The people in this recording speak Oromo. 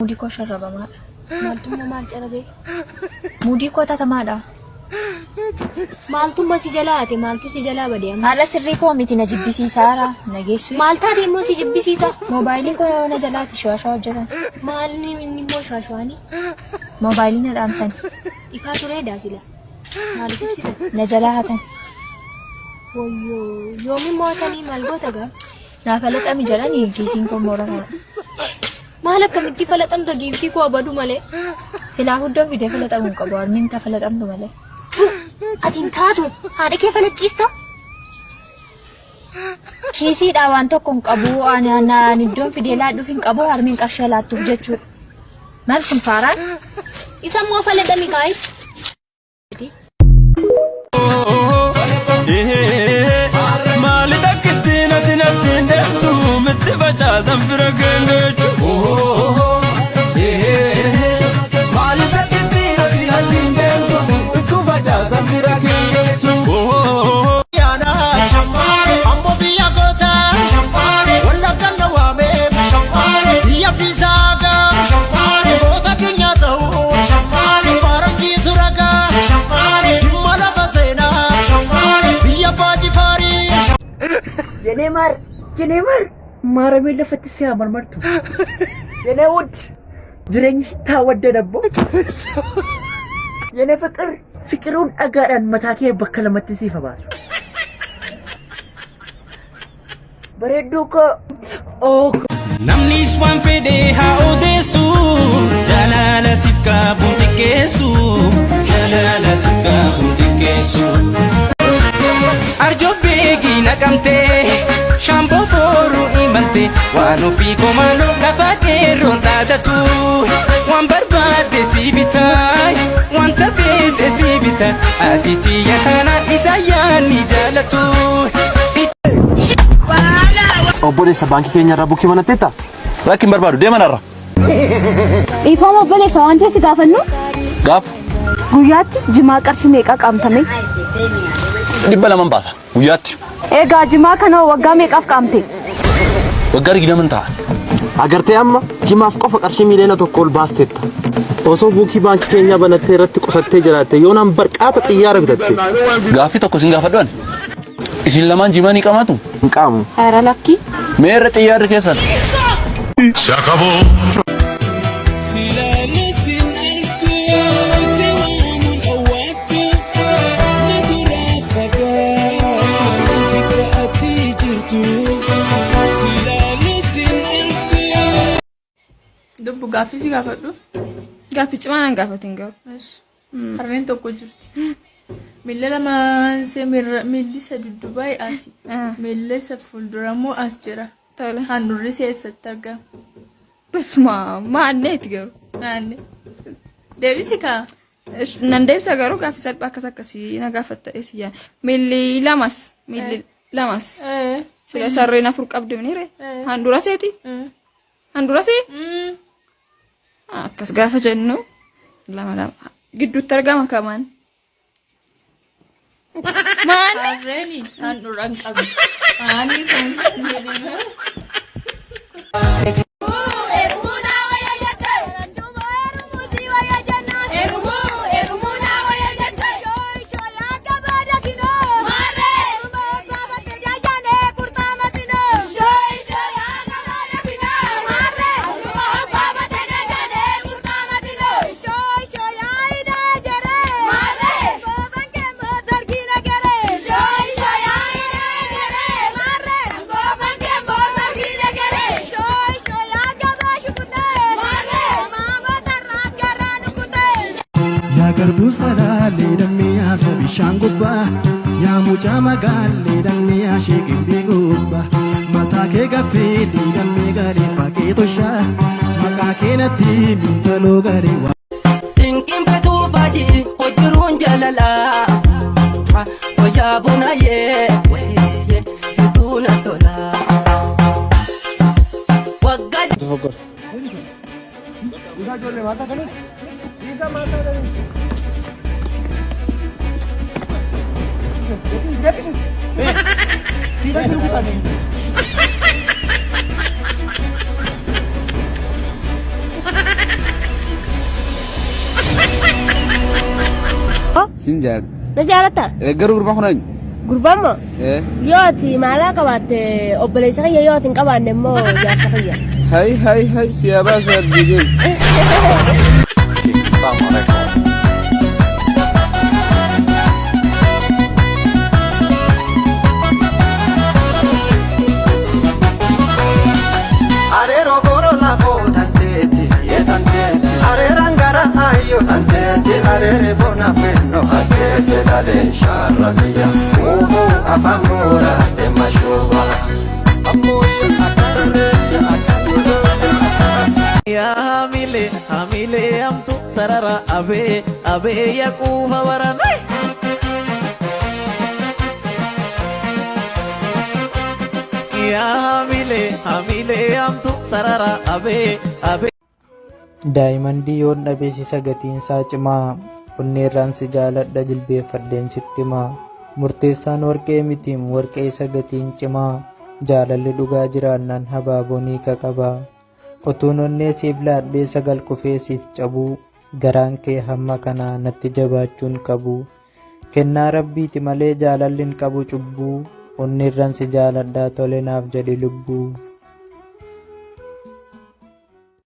Muudii koo sharrabamaadha. Maaltummaa maal carabee? Muudii koo tatamaadha. Maaltummaa si jalaa ate maaltu si jalaa bade amma? Haala sirrii koo miti na jibbisiisaara. Na geessu. Maal taate immoo si jibbisiisa? Moobaayilii koo na jalaati shawaa hojjetan. Maal inni immoo shaashaanii? Moobaayilii na dhaamsan. Ifaa turee daasila. Maaliif ibsita? Na jalaa hatan. Wayyoo yoomi mo'atanii maal goota gaa? Naa falaxami jedhanii kiisiin koo moora ta'a. Maal akkamitti falaxamta giiftii koo abadu malee? Silaa huddoo fidee falaxamuu hin qabu. Harmiin ta falaxamtu malee. Ati hin taatu haadha kee falaxxiista? Kiisiidhaa waan tokko hin qabu. Ani ani iddoon fidee laadhuuf hin qabu. Harmiin qarshii laattuuf jechuudha. Maal kun faaraan? Isa immoo falaxami kaayi. Maali takkitti natti natti deemtu mitti facaasan fira keengeechu. Maali takkitti natti natti deemtu mitti facaasan fira keengeessu. Ambo biyya goota wallagga na waame biyya bisaaga goota keenya ta'u faranjii suraga jimma lafa seenaa biyya baajifaarii. የኔ ማር የኔ ማር ማረሜን lafatti si haa marmartu. የኔ ውድ jireenyi sitti haa waddadabbo. የኔ ፍቅር fiqiruun dhagaadhaan mataa kee bakka lamatti siif haa baasu. Bareedduu koo oo Namnis waan fedhe haa odeessu jaalala siif qabu xiqqeessu jaalala siif qabu xiqqeessu. Arjoof beekii naqamtee shaamboo fooruu imalte waan ofii komaanoo lafa qeerroon dhaadatu waan barbaadde si bitaa wanta feete si bitaa ati tiyya taanaan isa yaadni jaalatu. Obboleessa baankii keenya irraa buukii banatteetta? Rakki hin barbaadu deeman irra. Dhiifama obboleessa waan ta'e si gaafannu Gaafa guyyaatti jimaa qarshii meeqa qaamtame? 200 baasa guyyaatti. Egaa jimaa kana waggaa meeqaaf qaamte? Waggaa 20 ta'a. Agartee amma jimaaf qofa qarshii 1 miiliyoona ol baasteetta. Osoo buukii baankii keenyaa banattee irratti qusattee jiraatte yoonaan barqaata xiyyaara bitatte. Gaaffii tokko isin gaafadhu ani. Isin lamaan jimaa ni qabaatu? Hin qaamu. ኧረ lakkii. Meerre xiyyaarri keessan? Se acabó. Dubbu gaaffii si gaafadhu. Gaaffii cimaa naan gaafatin garuu. Harreen tokko jirti. Miilla lamaan ishee miilli isa dudduubaa asi. Miilli isa fuuldura immoo as jira. Tole. Handhuurri ishee eessatti argama? Basuma maanneeti garuu. Naanne. Deebisi kaa. Nan deebisa garuu gaaffii salphaa akkas akkasii na gaafatta si yaa. Miilli lamas. Miilli lamas. Sila sarreen afur qabdi miniire. Handhuura seeti. Handhuura see. Akkas gaafa jennu lama lama gidduutti argama kamaan. Maal? Harreen handhuura hin qabdu. Maanni sun jedhame. Yaa garbuu salaalee dammi yaasa bishaan gubbaa yaa mucaa magaalee dammi yaa sheeqimbii gubbaa mataa kee gaffeetii dammi gaarii faqee toshaa maqaa kee natti mintaloo gaarii waa. Dinqinfatuu fadhi hojiruun jaalalaa fayyaa bunaayee situu na tola. Waggaa. Sin jaalladha. Na jaalattaa? Garuu gurbaan kun eenyu? Gurbaan moo? Eh. Yoo ati maalaa qabaatte obboleessa kiyya yoo ati hin qabaanne immoo jaarsa kiyya. Hay hay hay siyaa baasu argitee. Areeroo gooroo lafoo tanteetti tanteetti areeraan gara ayyoo tanteetti areeree bona fennoo hateete dhalee shaarratiyya uufuu afaan moora deema shuuba. Yaa hamilee hamilee hamtu sarara abee abee yaa quufa barana. Yaa hamilee hamilee hamtu sarara abee abee. Daayimandii yoon dhabe sisa gatiinsaa cimaa Onneerraan si jaaladha jilbeeffadheen sitti himaa Murteessaan warqee mitiim warqee isa gatiin cimaa Jaalalli dhugaa jiraannaan habaaboon hiika qaba Otuun onnee siif laadhee 9 kufee siif cabuu Garaan kee hamma kanaa natti jabaachuun qabu Kennaa rabbiiti malee jaalalli hin qabu cubbuu Onneerran si jaaladha tole naaf jedhi lubbuu.